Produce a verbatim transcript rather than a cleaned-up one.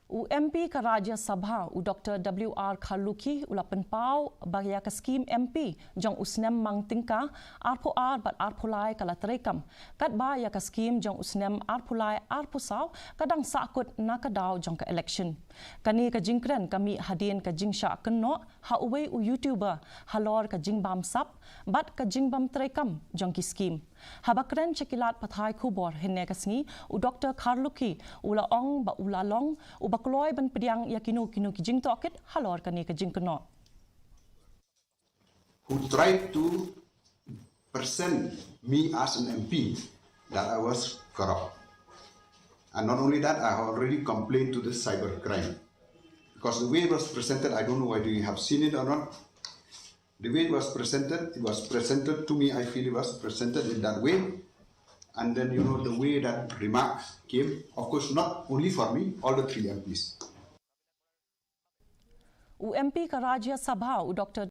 U MP ka Rajya Sabha, u Dr W R Kharlukhi, u la pynpaw ba ïa ka skim MP jong u snem mang tyngka arphew ar bad arphew lai ka la treikam, katba ïa ka skim jong u snem arphew lai arphew saw ka dang sahkut na ka daw jong ka election. Kane ka jingkren ka mih hadien ka jingshah kynnoh ha uwei u YouTuber halor ka jingbam sap bad ka jingbam treikam jong ki skim. Haba kren sha ki lad pathai khubor hynne ka sngi, u Dr Kharlukhi u la ong ba u la long uba kloi ban pdiang ïa kino kino ki jingtohkit halor kane ka jingkynnoh. Who tried to present me as an M P that I was corrupt. And not only that, I have already complained to the cyber crime. Because the way it was presented, I don't know whether you have seen it or not. The way it was presented, it was presented to me, I feel it was presented in that way. And then, you know, the way that remarks came, of course, not only for me, all the three M Ps. U MP ka Rajya Sabha, u Dr.